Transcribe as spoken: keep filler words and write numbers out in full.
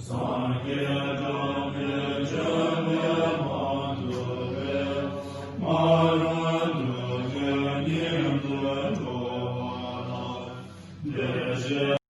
སངས་རྒྱས་བཅོམ་ལྡན་འདས་མ་ཐུབ་པས་མ་རུངས་ཐུགས་རྗེ་སྙིང་དུ་འགྲོ་བ་དང་། བདེ་གཤེགས།